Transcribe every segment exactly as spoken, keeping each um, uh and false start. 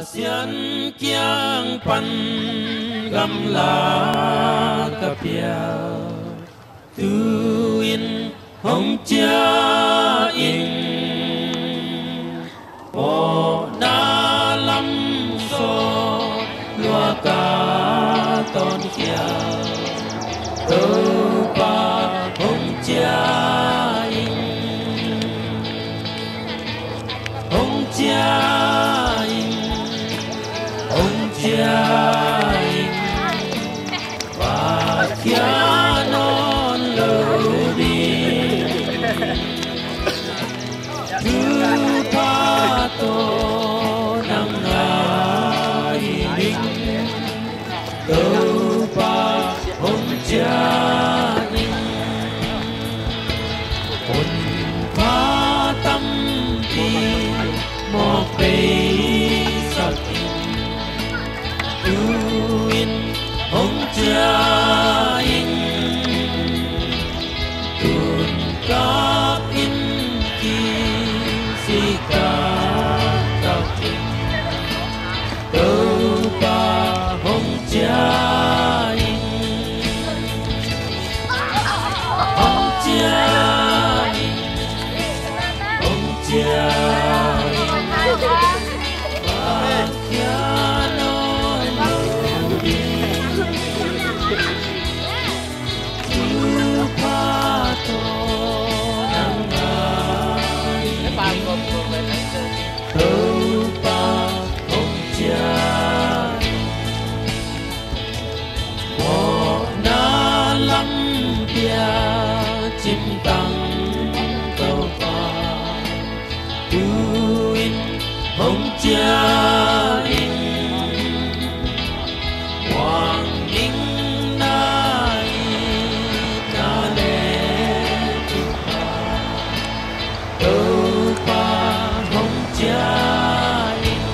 Sian kiang pan gamla ka pial, tu-in hong cia ing. Mawhna lam saw lua ka tawnkhia, Topa hong cia ing. Hong cia ing, hong cia ing, va khia nawn lo ding. Thupha tawh nang ngai ding. Topa hong cia ing. Hun pha tampi mawk peisak ing. Tu-in hong cia ing. Tun kap in kisik taktak in. Topa hong cia ing. Hong cia ing. Hong cia ing. Hong cia ing. Thupha tawh nang ngai. Topa hong cia. Mawhna lam pia cimtang Topa, tu-in hong cia ing. Muang ning na i na le tu pa, Topa hong cia ing.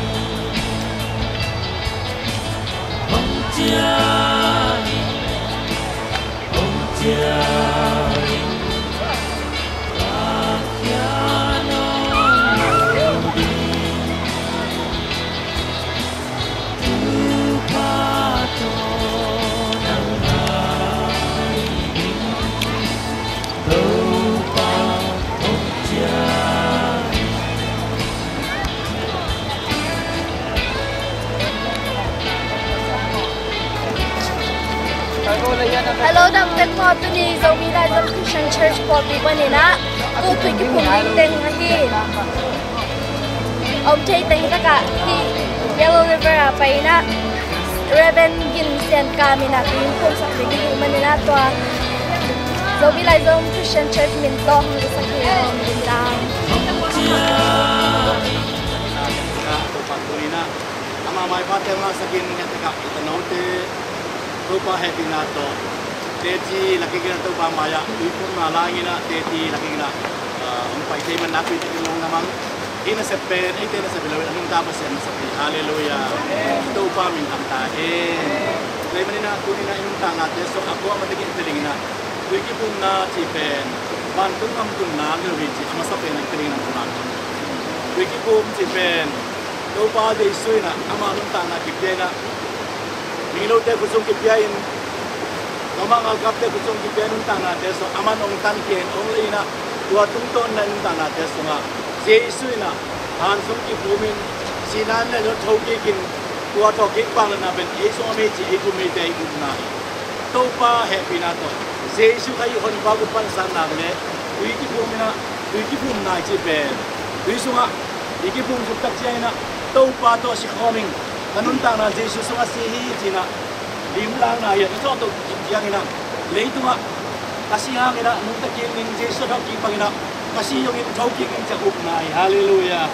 Hong cia ing. Hong cia ing. Ka khia nawn lo ding. Thupha tawh nang ngai ding. Topa hong cia. Hello, dam tek maw, tuni Zomi Laizom Christian Church pawlpi panin ah, tu tui kiphum ding teng ahi. Om thei teng takah hih Yellow River ah pai in ah, Reverend Gin Sian Kam in ah tui hong phumsak ding hi manin ah, tua Zomi Laizom Christian Church min tawh hong zasak hi. Hong ding dang. Ama maipha teng ngahsak in, hih takah i tanote Topa hehpihna tawh teci lakik in ah, Topa mai-ah tuiphumna la ing in ah, teci lakik in ah, ah, hong pai thei man nakpi takin lungdam ing. Hih nasep pen eite nasep hi lo in, a nungta Pasian nasep hi. Halleluiah. Topa min thang ta hen. Tua ahih manin ah tuni in ah i nuntaknate sungah a kuamah takin i tel ding in ah, tui kiphumna cih pen vantung gam tunna lo hi cih a masa pen i tel ding in ah, tui kiphum cih pen Topa Jesu in ah ama nuntakna kipia in ah, migilote khut sung kipia in, lawmman galkapte khut sung kipia in, nuntaknate sungah aman hong tankhia in hong lei in ah, tua tungtawn in ah nuntaknate sungah Jesu in ah han sung kiphum in, sihna in lei lo thokik in, tua thawhkik vangliatna pen ei sungah om hi cih ei thu um eite i upna hi. Topa hehpihna tawh Jesu Khazih honpa guk pan a san nak leh, tui kiphum in ah, tui kiphumna i cih pen tui sungah i kiphum zuk tak ciangin ah, Topa tawh si khawm ing, ka nuntakna Jesu sungah si hi ci-in ah limlakna hi a, i thawh toh ciangin ah, leitungah ka si hangin ah nungta kik ning, Jesu a thawhkik bangin ah ka si zongin thokik ning ci-a upna hi. Halleluiah.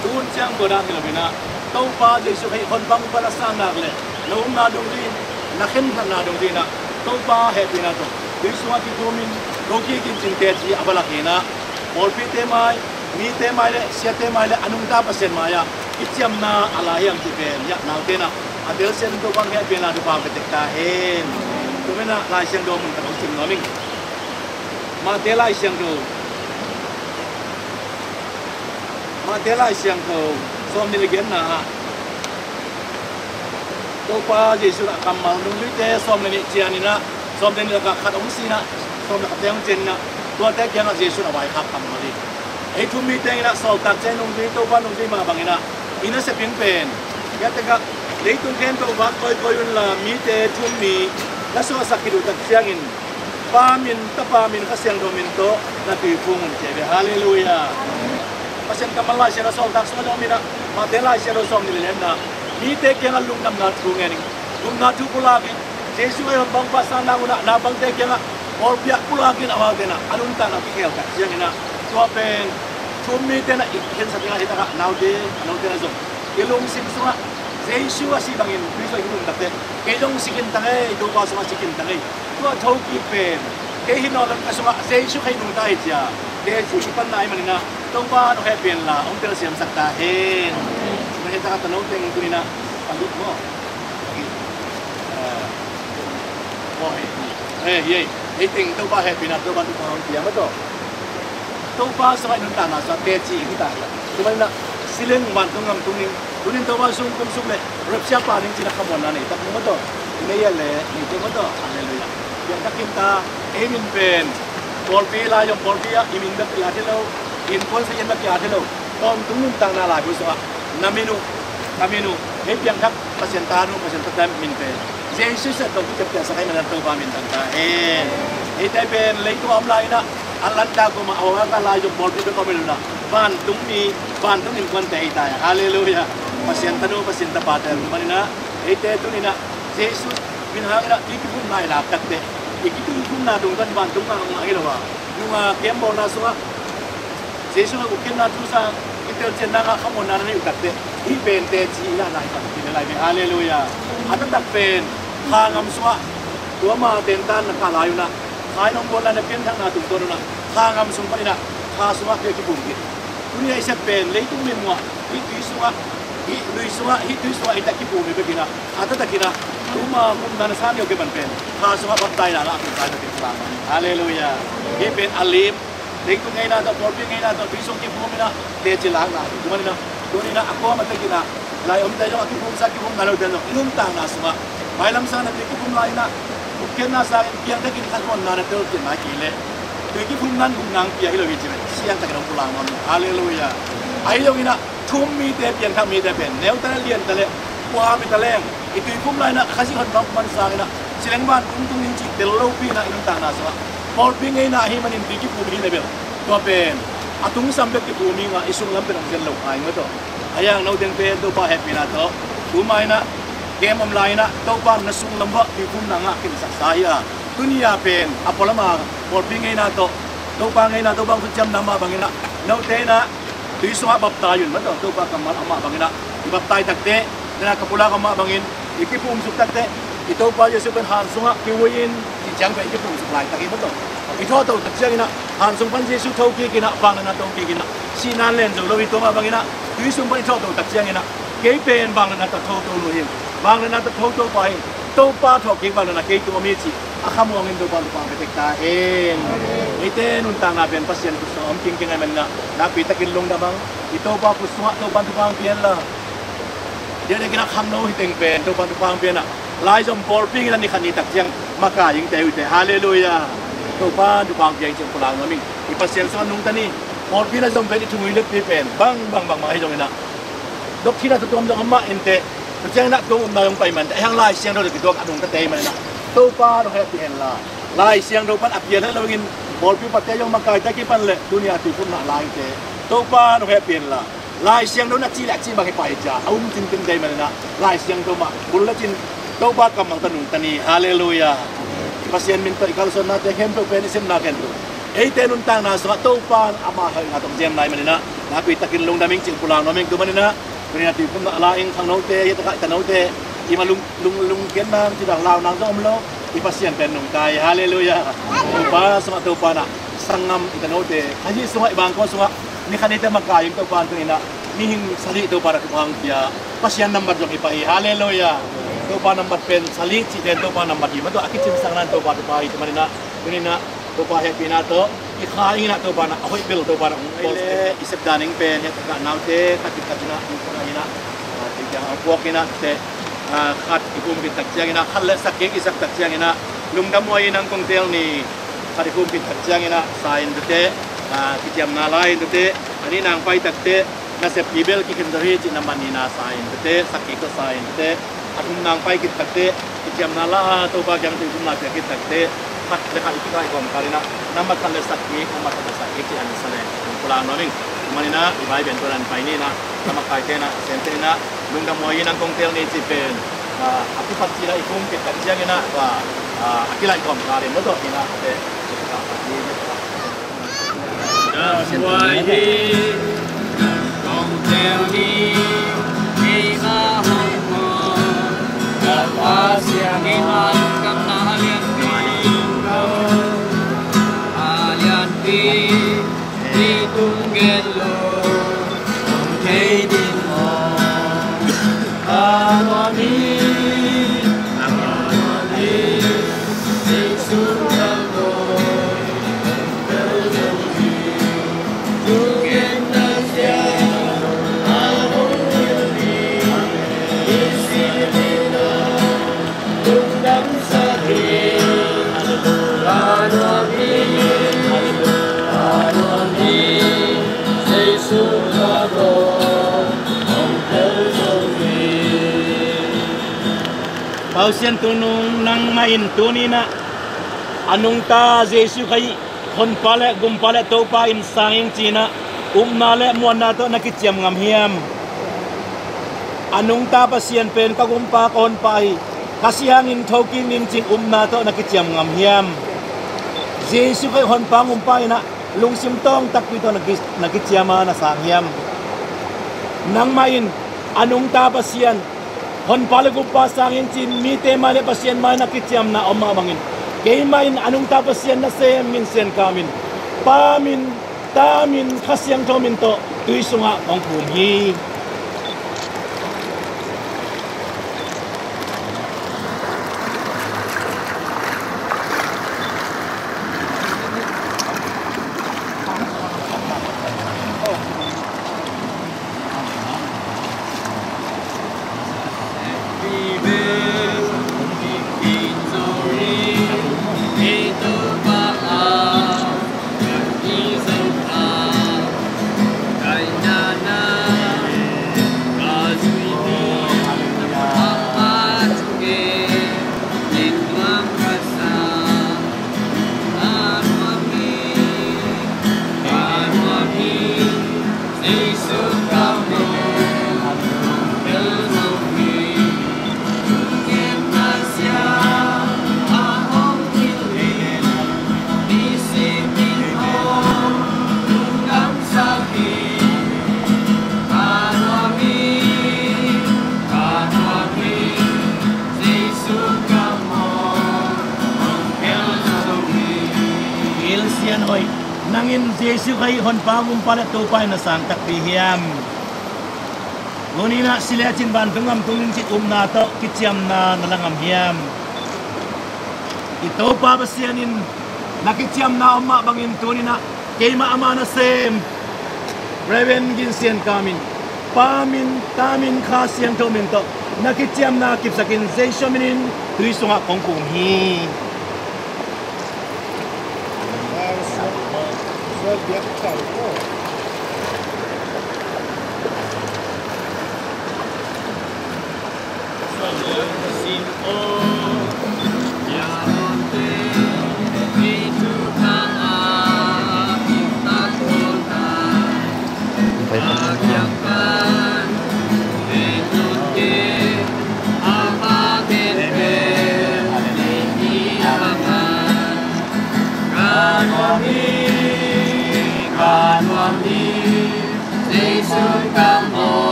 Tu hun ciang tua dan hi lo in ah, Topa Jesu Khazih honpa guk pan a san nak leh, na upna dungzui in, na khentatna dungzui in ah, Topa hehpihna tawh tui sungah kitumin thokik in cih teci a va lak hi in ah, pawlpite mai, mite mai le siate mai le a nungta Pasian mai-ah i ciamna a la hiam cih pen, hiah naute in ah a telsiam in Topa hehpihna thupha hong pia tek ta hen. Tua manin ah Lai Siangtho mun khat hong sim nuam ing. Mate Lai Siangtho, Mate Lai Siangtho sawmnih le giatna ah, Topa Jesu in ah kammal, nungzuite sawm le nih ciang in ah, sawm le nih lakah khat hong si in ah, sawm le khat te hong ciang in ah, tuate kiangah Jesu in a vaikhak kammal hi. Ei thu-um mite in ah sawltak ciang nungzui, Topa nungzui mah bang in ah i nasep ding pen, hiah tekah leitung khempeuh vak kawikawi unla, mite thu-um mi na suahsak khit uh tak ciangin Pa min, Tapa min, Kha Siangtho min tawh na tuiphum un, ci hi ve. Halleluiah. Pasian kammal Lai Siangtho sawltak sungah zong om in ah, Matthai Lai Siangtho sawmnih le li-na ah, mite kiangah lungdamna thu ngen in, lungdamna thu pulak in, Jesu a i hong pang pa sang nang un ah, naupangte kiangah pawlpi ah pulak in, amaute in ah a nuntakna kikhel tak ciangin ah, tua pen thu-um mite in ah i khensat ding ah, hi takah naute, a naute in ah zong i lungsim sungah Jesu a sih bangin Khrist a i hong um tak teh, kei zong si khin ta ing ei, Topa sungah si khin ta ing ei. Tua thokik pen kei hi nawn lo, ka sungah Jesu kha hi nungta hi, ci-a teci i panna ahih manin ah, Topa in hong hehpih inla hong telsiamsak ta hen. Hi takah tano teng tuni in ah, a lut maw? Eh, maw, hei, hei, hei, hei teng Topa hehpihna, Topa in thupha hong pia maw, tawh. Topa sungah i nuntakna sungah teci i hi ta hi. Tua manin ah, si leng vantung gam tung ning, tuni in Topa sung kum suk leh rapture pa ning ci-in ah khamuanna nei tak maw, tawh. I nei a leh nei teh maw, tawh. Halleluiah. Piangthak khin ta, ei min pen pawlpi, laizom pawlpi ah i min bek i at hi lo, innkuan sa-in bek i at hi lo. Tawntung nuntakna laibu sungah na min uh, ka min uh, hei piangthak Pasian ta nu, Pasian ta nu min pen Jesu Khrist tawh kiciaptehsak ahih manin ah Topa min thang ta hen. Eite pen leitung a om lai-in ah, Atlanta kuamah, America, laizom pawlpi bek a om hi lo-in ah, vantung mi, vantung innkuante hi ta hi. Halleluiah. Pasian ta nu, Pasian ta pate hi manin ah, eite tuni in ah Jesu min hangin ah tuikiphumna i lak tak teh, i tuikiphumna tungtawn vantung ngah ngah hi lo a, nunga kembawlna sungah Jesu a gupkhiatna thu sang i telcianna ngah, khamuanna na neih uh tak teh, hih pen teci i lahna hi pan khin lai ve. Halleluiah. A taktak pen kha ngam sungah, tua ma tentan na kah lai un ah, kha in hong bawl lai-in ah pianthakna tungtawn un ah, kha ngam sung panin ah, kha sungah tua kiphum hi. Tuni a i sep pen leitung mimuah, hih tui sungah, hih lui sungah, hih tui sungah i tak kiphum hi bekin ah, a taktakin ah, tuma kumna na sa neu kei pan pen kha sungah baptaina ngah khin lai-in ah, khin lai-in ah. Halleluiah. Hih pen a lim, leitung ngeina tawh, pawlpi ngeina tawh, tui sung kiphum in ah, teci lakna hi. Tua manin ah, tuni in ah, a kuamah takin ah, lai omte zong a kiphumsak, kiphum nai lote zong i nuntakna sungah, mailam sangin ah tui kiphum lai-in ah, gupkhiatna sangin piangthakin khamuanna na telcian nai kei leh, tui kiphumna in gupna hong pia hi lo hi, ci-in ah siangthakin hong pulak nuam hi. Halleluiah. Ahi zongin ah, thu-um mite, piangthak mite pen neu ta leh, lian ta leh, kua hi ta leng, i tuiphum lai-in ah Khazih honpa hong man sangin ah, si leng vantung tung ning cih tel lopi-in ah i nuntakna sungah, pawlpi ngeina ahih manin tui kiphum hi leh bel, tua pen a tung sam bek kiphum hi ing a, i sung lam pen hong zen lo kha ing maw, tawh. Ahi hang no teng pen Topa hehpihna tawh, tuma in ah kem om lai-in ah Topa in na sung lam uah tuiphumna ngah khinsak sa hi a, tuni a pen a pualam a pawlpi ngeina tawh, Topa ngeina, Topa hong thuciamna mah bangin ah, note in ah tui sungah baptai un maw, tawh. Topa kammal amah bangin ah i baptai tak teh, na ka pulak amah bangin i kiphumsuk tak teh, i Topa Jesu pen han sungah kiui in, cih ciang pen i kiphumsuk laitak hi maw, tawh. I thawhto tak ciangin ah, han sung pan Jesu thokik in ah, vangliatna thokik in ah, sihna in len zo lo hi. Tua mah bangin ah, tui sung pan i thawhto tak ciangin ah, kei pen vangliatna tawh thoto nu hi ing, vangliatna tawh thoto pa hi ing, Topa thawhkik vangliatna kei tung om hi, ci-in a khamuang in Topa in thupha hong pia tek ta hen. Eite nuntakna pen Pasian khut sungah om kingking ahih manin ah, nakpi takin lungdam hang. I Topa khut sungah Topa in thupha hong pia hen la, diakdiakin ah khangno hi teng pen Topa in thupha hong pia hen la, laizom pawlpi in ah ni khat ni tak ciang makai ing, teci uh teh. Halleluiah. Topa in thupha hong pia ing, ci-in pulak nuam ing. I Pasian sungah nungta ni. Pawlpi in ah zom pen i thunui letpi pen bang bang bang bang ahi zongin ah, doctrine a thutuam zong om mah inteh, tua ciangin ah tua upna zong pai mah inteh, ahi hang Lai Siangtho tawh kituak a nungtate ahih manin ah, Topa in hong hehpih hen la, Lai Siangtho pan a piang het loin pawlpi upate zong makaite a kipan leh tuni a tuiphumna la inteh, Topa in hong hehpih hen la, Lai Siangtho in a cih leh a cih bang hi pah hi, ci-a a um cintinte ahih manin ah, Lai Siangtho mah bul lecin Topa kammal tawh nungta ni. Halleluiah. Pasian min tawh i kalsuannate khempeuh pen i sepna khempeuh, eite nuntakna sungah Topa in ama hoihna tawh hong ciamna ahih manin ah, nakpi takin lungdam ing, ci-in pulak nuam ing. Tua manin ah, tuni in ah tuiphumna la ing, khangnote, hitakah i tanote, i ma lung, lung, lungkiatna, ci-in ah launa zong om lo, i Pasian pen nungta hi. Halleluiah. Topa sungah Topa in ah, sanggam, i tanote, Khazih sungah, i bangkua sungah ni khat ni teh makai ing. Topa in tuni in ah mihing sali Topa in ah thupha hong pia, Pasian nambat zong hi pah hi. Halleluiah. Topa nambat pen sali cihte in Topa nambat hi mah, tua a kicinsakna in Topa thupha hi. Tua manin ah, tuni in ah Topa hehpihna tawh i kha in ah, Topa in ah a hoih bel Topa in ah hong bawl. Ei leh i sep dan ing pen, hitakah naute khat khat in ah, hong puak in ah, ah, hong puak in ah teh, ah, khat i humpih tak ciangin ah, khat le sak kik i sak tak ciangin ah, lungdam huai in nang kong teel ni. Khat i humpih tak ciangin ah, sa in tute, ah, kiciamna la in tute, a nihna hong pai tak teh nasep i bel kikhen zaw hi cih na man in ah, sa in tute, sak kik tawh sa in tute, a thumna hong pai khit tak teh, kiciamna la a, Topa kiang tui thumna pia khit tak teh, khat le khat i kikah i kawmkal in ah, nambat khat le sak kik, nambat khat le sak kik cih an sa le, an pulak nuam ing. Man in ah, i bai ben tuan an pai ni in ah, lamakaite in ah, sente in ah, lungdam huai in nang kong teel ni cih pen, ah, a kipat cil ah i humpih tak ciangin ah, ah, ah, a kilaih kawmkal in lo dawh in ah, te, lungdam huai in nang kong teel ni, keima hong maw, ka Pasian in ah, kamna a lianpi, a lianpi, i tung gen lo, kong thei ding maw? A nuam hi, a nuam hi, Jesu ka lo, kong tel zo hi. Tu gen na sia, a hong hilh hi, i si ding lo. Pasian, tu nung nangmah in tuni in ah a nungta Jesu Khazih Honpa le Gumpa le Topa in sang ing ci in ah, upna le muanna tawh na kiciam ngam hiam? A nungta Pasian pen ka Gumpa, ka Honpa hi, Kha Siangin thokik ning cih upna tawh na kiciam ngam hiam? Jesu Khazih Honpa Gumpa in ah lungsim tawng takpi tawh na ki, na kiciam a na sang hiam? Nangmah in a nungta Pasian, Honpa le Gumpa sang ing ci-in mite mai le Pasian mai na kiciamna om mah bangin, keimah in a nungta Pasian nasem min Sian Kam in, Pa min, Ta min, Kha Siangtho min tawh tui sungah kong phum hi. Ilsian hoih, nang in Jesu Khazih Honpa, Gumpa le Topa in na sang takpi hiam? Tuni in ah si le cin vantung gam tung ding cih upna tawh kiciamna na la ngam hiam? I Topa Pasian in na kiciamna om mah bangin tuni in ah keimah ama nasem Reverend Gin Sian Kam in Pa min, Ta min, Kha Siangtho min tawh na kiciamna kipsakin Jesu min in tui sungah kong phum hi.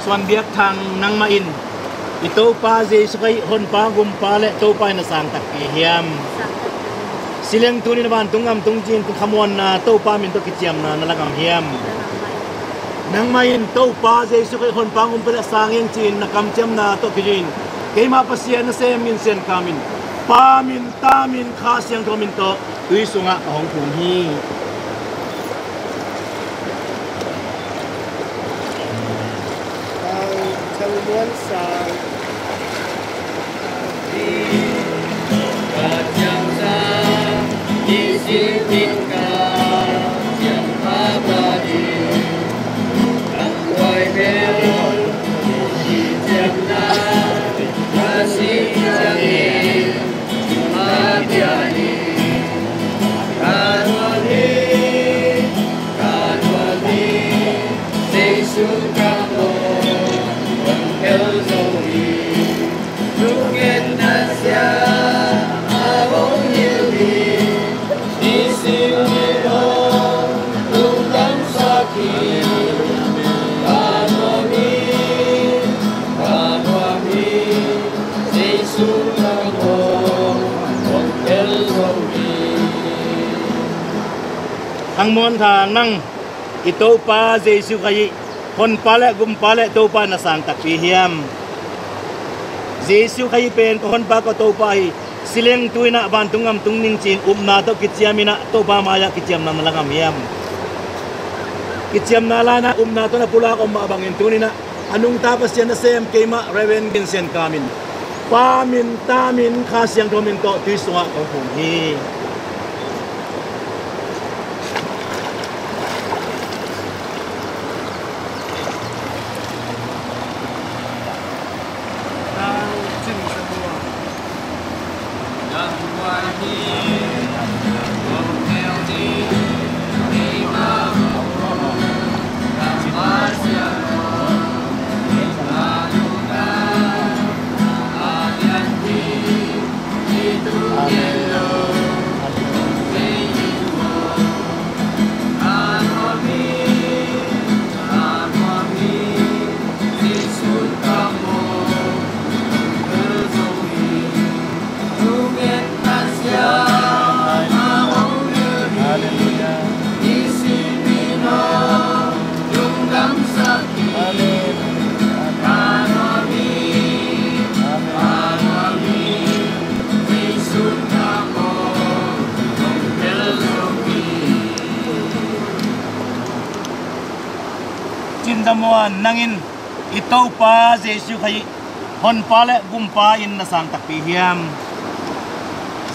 Suan Biak Thang, nangmah in i Topa Jesu Khazih Honpa, Gumpa le Topa in na sang takpi hiam? Sileng tuni-in a vantung gam tung ci-in khamuanna Topa min tawh kiciamna na la ngam hiam? Nangmah in Topa Jesu Khrih Honpa hong pia leh sang ing ci-in na kamciamna tawh kici-in keimah Pasian nasem Gin Sian Kam in Pa min, Ta min, Kha Siangtho min tawh tui sungah ka hong phum hi. Thang Muan Thang, nang i Topa Jesu Khrih Honpa le Gumpa le Topa na sang takpi hiam? Jesu Khrih pen ka Honpa, ka Topa hi. Sileng tuni-in a vantung gam tung ning ci-in upna tawh kiciam in a Topa mai-ah kiciamna na la ngam hiam? Kiciamna la-in a upna tawh na pulak om mah bangin tuni-in a a nungta Pasian nasem keimah Reverend Gin Sian Kam in Pa min, Ta min, Kha Siangtho min tawh tui sungah kong phum hi. Cinta Muan, nang in i Topa Jesu Khrih Honpa le Gumpa in na sang takpi hiam?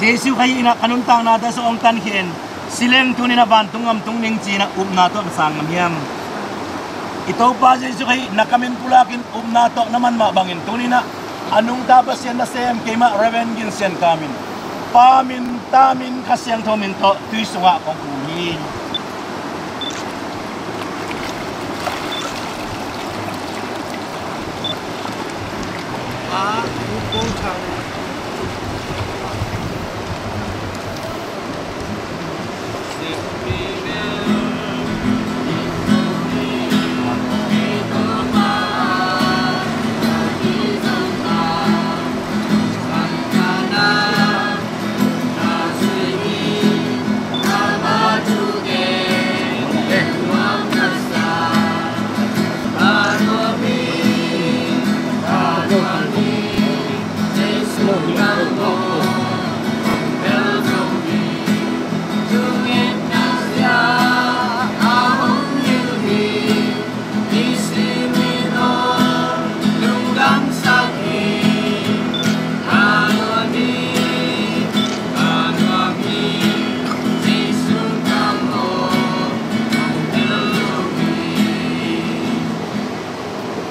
Jesu Khrih in a ka nuntaknate sung hong tankhia in, sileng tuni-in a vantung gam tung ning ci-in a upna tawh na sang ngam hiam? I Topa Jesu Khrih na kam in pulak in upna tawh na man mah bangin tuni-in a a nungta Pasian nasem keimah Reverend Gin Sian Kam in Pa min, Ta min, Kha Siangtho min tawh tui sungah kong phum hi.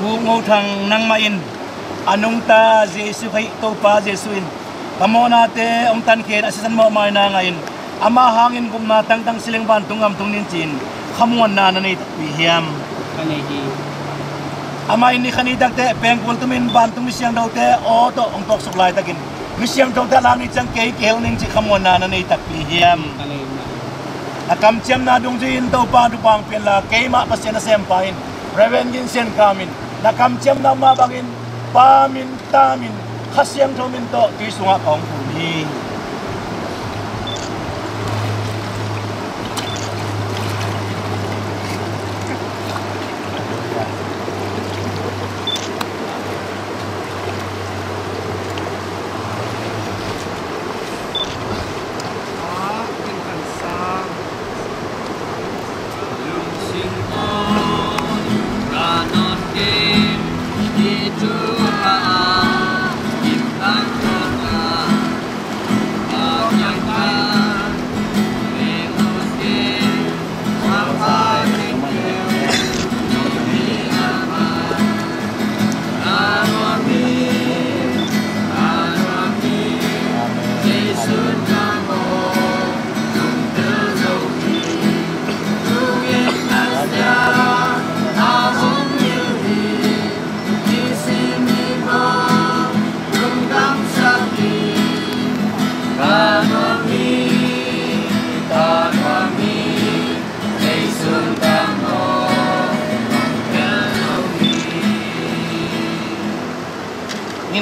Pu Ngo Thang, nangmah in a nungta Jesu Khrih, Topa Jesu in ka mawhnate hong tankhia in a sisan mawhmaina ngah in, ama hangin gupna tangtang sileng vantung gam tung ning ci-in khamuanna na nei takpi hiam? Ka nei hi. Amah in ni khat ni tak teh pengkul tumin vantung misiangthote aw tawh hong tuaksuk laitakin misiangthote a lak ni ciang kei kihel ning ci khamuanna na nei takpi hiam? Ka nei mah. Na kamciamna dungzui in Topa thupha hong pia inla, keimah Pasian nasempa in, Reverend Gin Sian Kam in, na kamciamna mah bangin Pa min, Ta min, Kha Siangtho min tawh tui sungah ka hong phum hi.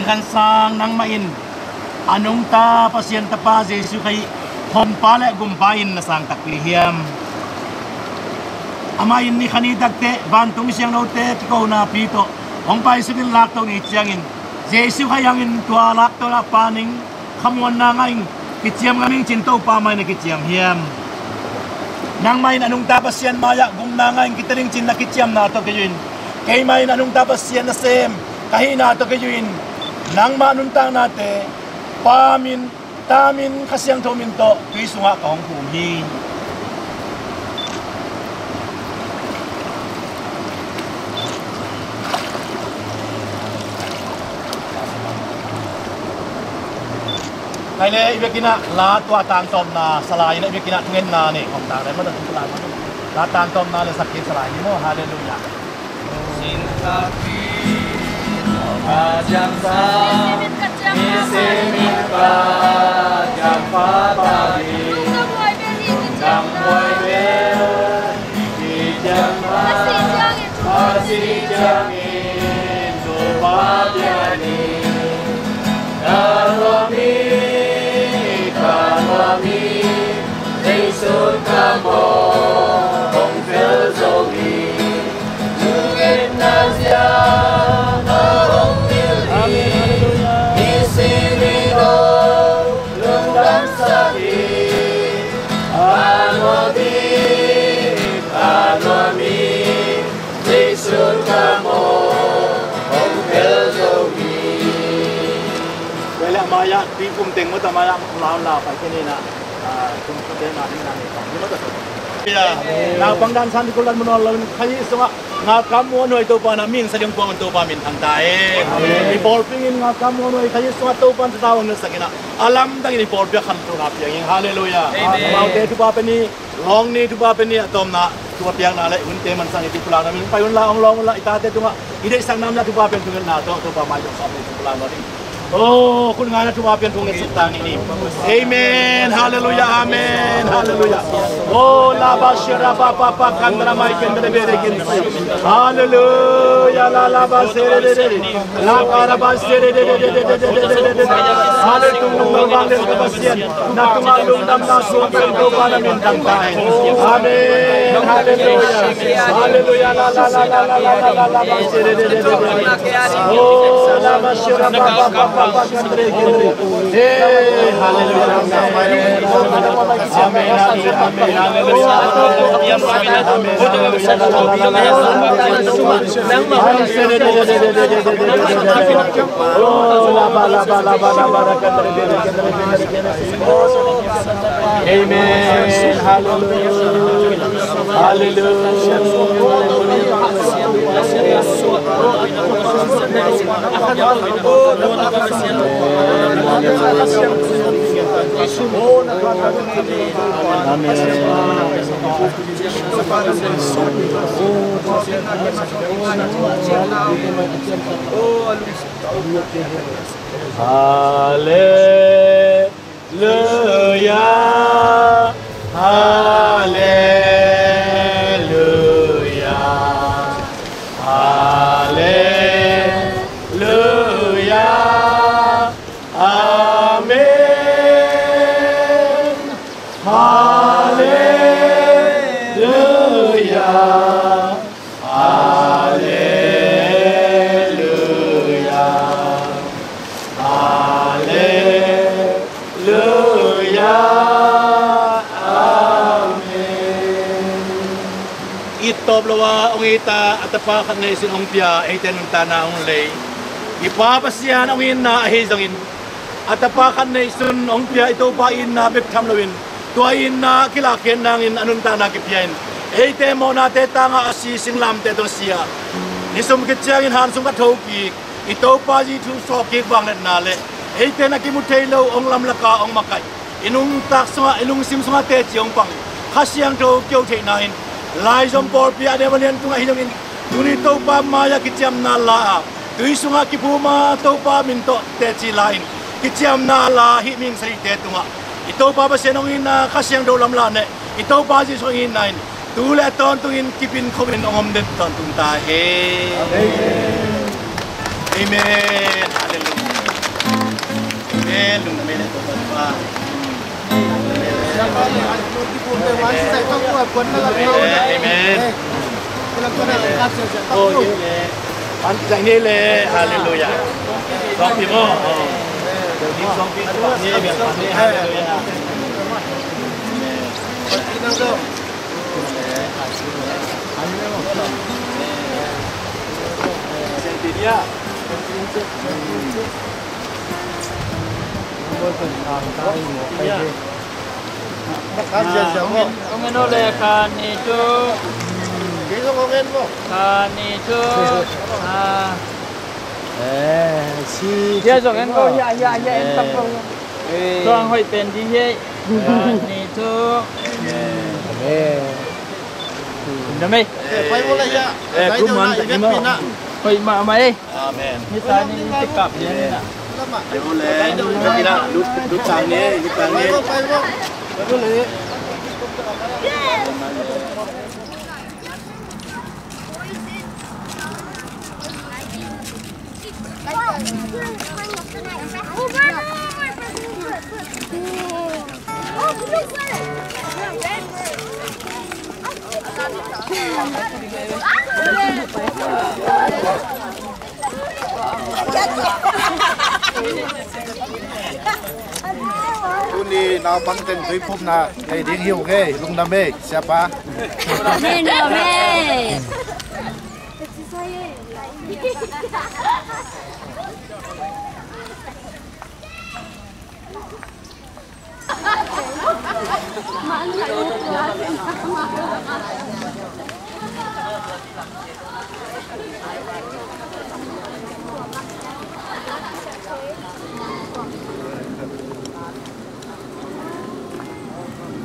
Khan sang nangmah in a nungta Pasian Tapa Jesuh Khazih honpa le gumpa in na sang takpi hiam? Amah in ni khat ni takteh vantung siangthote kikonapi tawh hong paisuk in lakto ni ciangin Jesuh Khazih hangin tua lakto a pan ing, khamuanna ngah ing, kiciam ngam ing ci-in Topa mai-ah na kiciam hiam? Nangmah in a nungta Pasian mai-ah gumna ngah ing, kitel ing ci-in na kiciamna tawh kei uh in, keimah in a nungta Pasian nasem ka hihna tawh kei uh in, nangmah nuntaknate Pa min, Ta min, Kha Siangtho min tawh tui sungah ka hong phum hi. Hai le, i biakinn ah la tua tangtawpna salai in, i biakinn ah thungetna nei khawm tang le maw, la tangtawpna le sak kik salai ni maw. Halleluiah. Tua le, a mai-ah tuiphum teng maw, a mai-ah lau lau pai kei ni na. Ah, kum khat te na ding na ni kong ni maw ta. Ya. Naupang dan san di kulan mun ol lo in Khazih sungah ngalkam muanhuai Topa na ming sa ding kuang Topa min thang ta e. I pawlpi in ngalkam muanhuai Khazih sungah Topa in tatau ang na sak in a, a lamdang in i pawlpi a khantohna piang ing. Halleluiah. Amen. Amaute thupha pia ni. Lawng ni thupha pia ni, a tawpna thupha piakna le hunte mansak ni. Thupha piakna min pai un la, hong lawng un la, i tate tungah i deihsakna min ah thupha piak thungetna tawh Topa mai zong sawm ni thupha piakna ding. Oh, khut ngai na thupha piak thunget suk ta ni ni. Amen. Halleluiah. Amen. Halleluiah. Oh, la ba shira ba ba ba kan ra mai ken re be re ken. Halleluiah. La la ba se re re re. Amen. Hallelujah. Hallelujah. Amen. Hallelujah, hallelujah, hallelujah. Amen. Hallelujah. Hallelujah. Hallelujah. Amen. It tawp lo a hong it a, a Tapa khat neihsun hong pia, eite nuntakna hong lei i Pa Pasian hong itna ahi zongin, a Tapa khat neihsun hong pia i Topa itna bek tham loin, tua itna kilakhiat nangin a nuntakna kipia in, eite mawhnate tangah a si, singlamteh tawh a si a, ni sum khit ciangin han sung khat thokik, i Topa Jesuh sawpkik vangliatna le eite na kimu thei lo hong lamlaka hong makaih, i nuntak sungah, i lungsim sungah teci hong pang, Kha Siangtho kio theihna in, laizom pawlpi a Devalian tungah hi zongin, tuni Topa mai-ah kiciamna la a, tui sungah kiphum a Topa min tawh teci la in, kiciamna la hih mihing sarihte tungah i Topa Pasian hong itna, Kha Siangtho lamlahna, i Topa Jesuh hong itna in, tu le a tawntungin kipin khomin hong om den tawntung ta hen. Amen. Amen. Halleluiah. Amen. Lungdam ei le Topa. Amen. Amen. Oh, amen. An zai ni le. Hallelujah. Song pi mo. Oh. Song pi, song pi. Hallelujah. Hong en, hong en aw le, kha ni tu. Kha ni tu. Ah. Eh, si. Hia zong en ko, hia, hia, hia, en tam ko. Tuang hoih pen ding hi. Kha ni tu. Amen. Amen. Eh, pai mo le hia. Eh, kum man tak ni mo. Hoih mahmah ei. Amen. Ni ta ni ni te kap ni na. Pai mo le. Lut, lut tang ni, lut tang ni. Pai mo, pai mo. Pai mo le. Tuni naupang ten tuiphumna nei ding hi uh kei, lungdam ei, siapa. Amen, amen.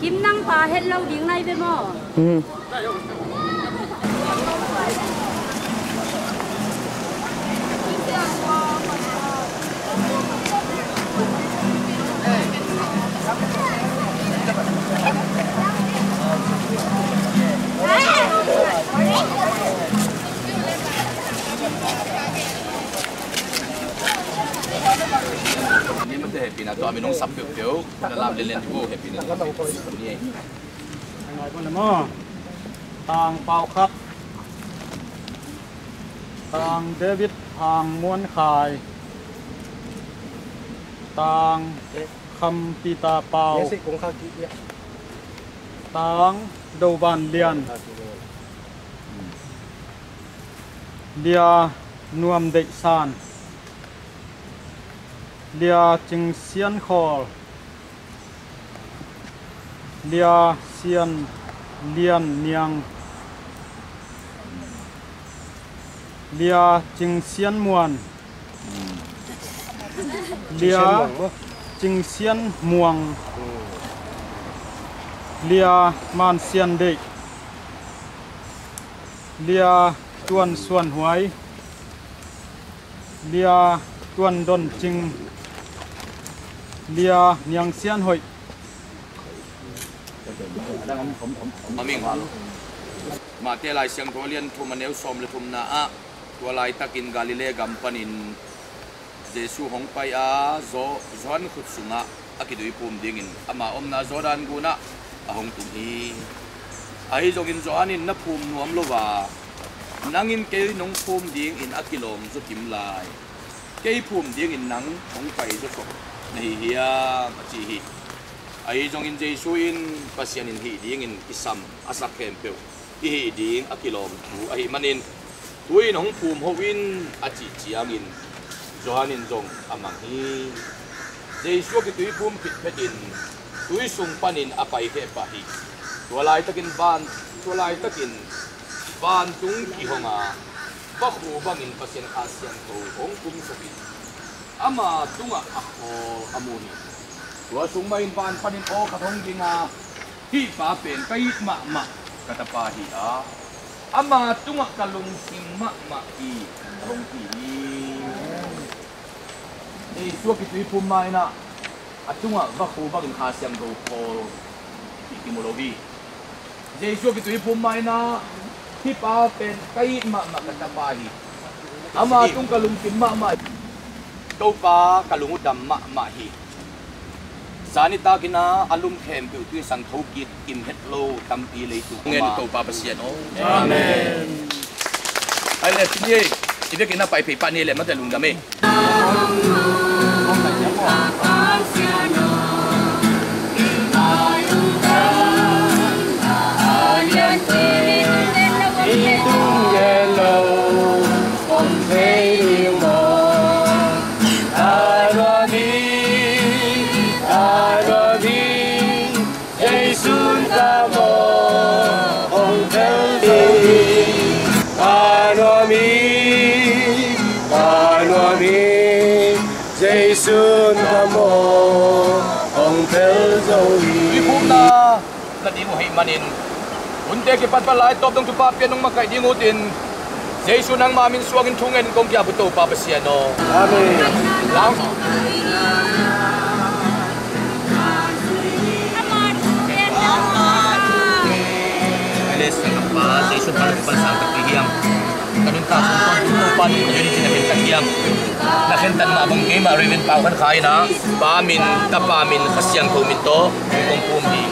Kim, nang pa het lo ding nai ve maw? Ni mate hehpihna tawh a min hong sap peuhpeuh na lam lianlian ding uh hehpihna tawh a min hong sap ni ei. Tang pau khat. Tang David Hang Muan Khai. Tang Kham Peter Pau. Tang Do Van Lian. Lia Nuam Deih San. Lia Cing Sian Khawl. Lia Sian Lian Niang. Lia Cing Sian Muan. Lia Cing Sian Muang. Lia Man Sian Deih. Lia Tuan Suan Huai. Lia Tuan Don Cing. Lia Niang Sian Hoih. Aming. Mate Lai Siangtho a lian thum a neu sawm le thumna ah, tua laitakin Galilee gam panin Jesu hong pai a, Zo-, Johan khut sungah a kituiphum dingin ama omna Jordan gunah a hong tung hi. Ahi zongin Johan in na phum nuam lo a, nang in kei nong phum dingin a kilawm zaw kim lai. Kei phum dingin nang hong pai zaw suak na hi hiam, a ci hi. Ahi zongin Jesu in Pasian in hih dingin kisam a sak khempeuh i hih ding a kilawm thu ahih manin, tu-in hong phum hoh in, a cih ciangin Johan in zong a mang hi. Jesu a kituiphum khit phetin tui sung panin a pai kheh pah hi. Tua laitakin van, tua laitakin vantung kihong a, vakhu bangin Pasian Kha Siangtho hong kumsuk in, ama tungah a khawl a mu hi. Tua sung mahin van panin aw khat hong ging a, hih pa pen ka it mahmah ka tapa hi a, ama tungah ka lungsim mahmah hi, a hong ci hi. Jesu a kituiphum ma-in ah, a tungah vakhu bangin Kha Siangtho khawl hi kimu lo hi. Jesu a kituiphum ma-in ah, hih pa pen ka it mahmah ka tapa hi. Ama tung ka lungkim mahmah hi. Topa, ka lung uh dam mahmah hi. Zan nitakin ah a lum khempeuh tui sang thokik, im het lo tampi leitung ngen uh Topa Pasian aw. Amen. Ai le, tuni i vekin a pai phei pah ni le, mate lungdam ei. Jesu'n ka mawh hong phel zo hi. Ka nuam hi, ka nuam hi. Jesu'n ka mawh hong phel zo hi. Tuiphumna na ding uh ahih manin, hunte kipat bang lai tawp dong thupha pia nong makaih ding uh hitin, Jesu nangma min suangin thu ngen kong kiap uh Topa Pasian aw. Amen. Lang. Ai le, Siangtho Pa, Jesu pa, pa sang tak hiam. Ka nuntak sung tawh Topa nong ka ding hi ci na khen tak hiam. Na khentat mah bang keimah Reverend Pau Khan Khai in ah, Pa min, Tapa min, Kha Siangtho min tawh kong pum hi.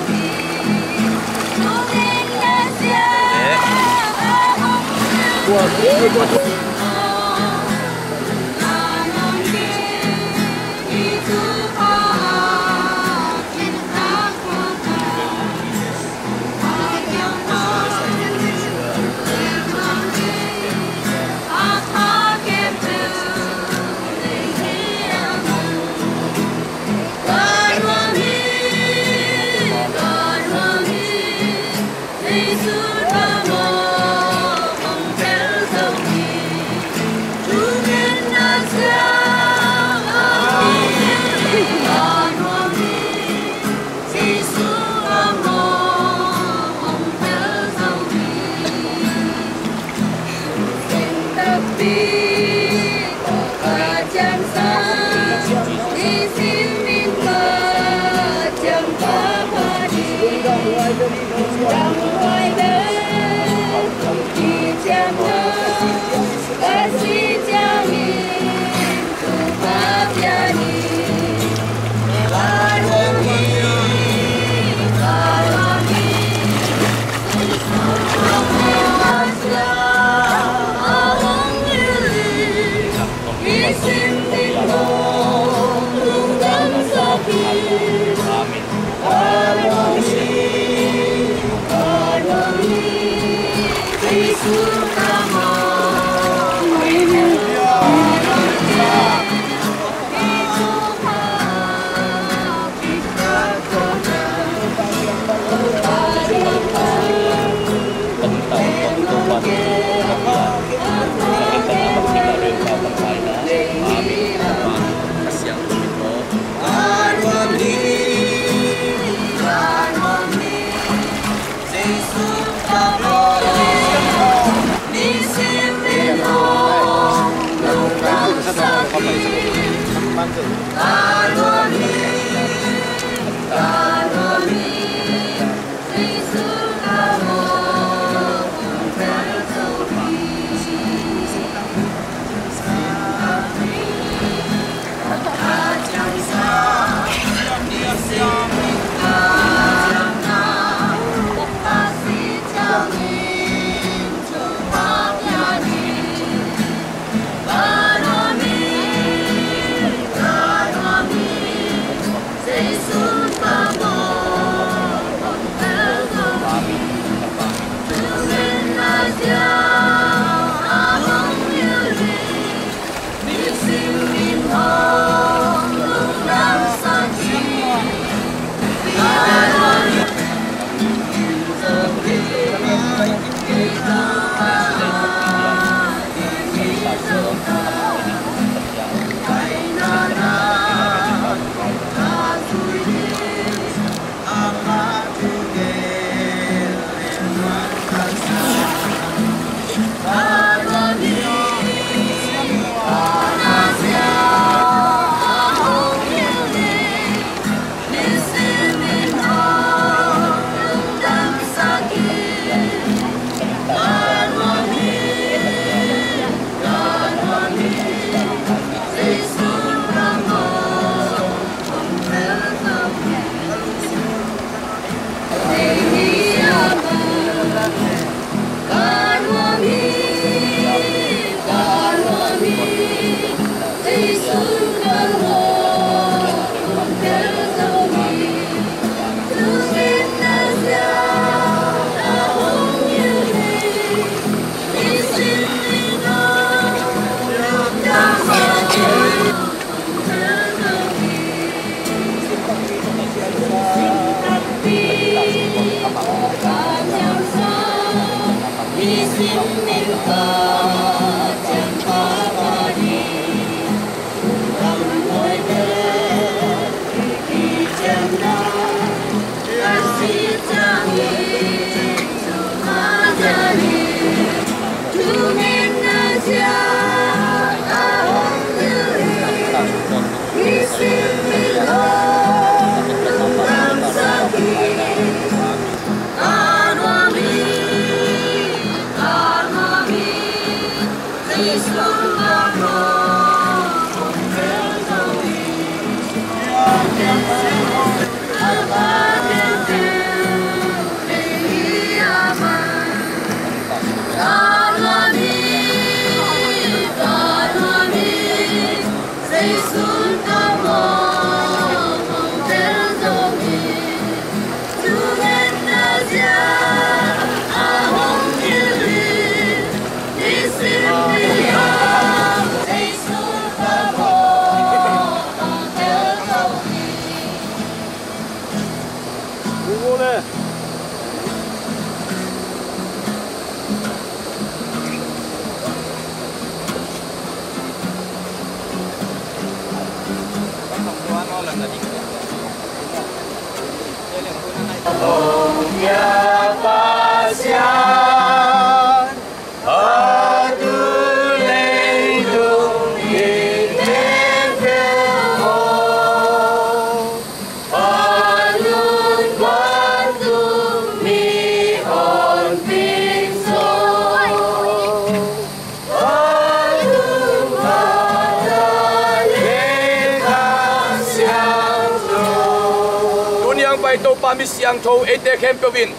Tuni a hong pai Topa mi siangtho eite khempeuh in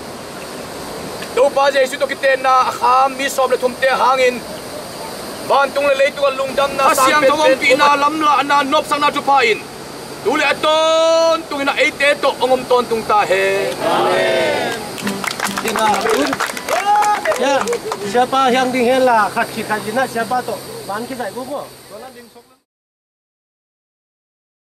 Topa Jesu tawh kitenna a kham mi sawm le thumte hangin vantung le leitung a lungdamna a siangtho hong pihna, lamlahna, nopsakna thupha in tu le a tawntungin a eite tawh hong om tawntung ta hen. Amen. Siapa hiang ding hen la khat khit khat in a siapa tawh van kizaih buk maw.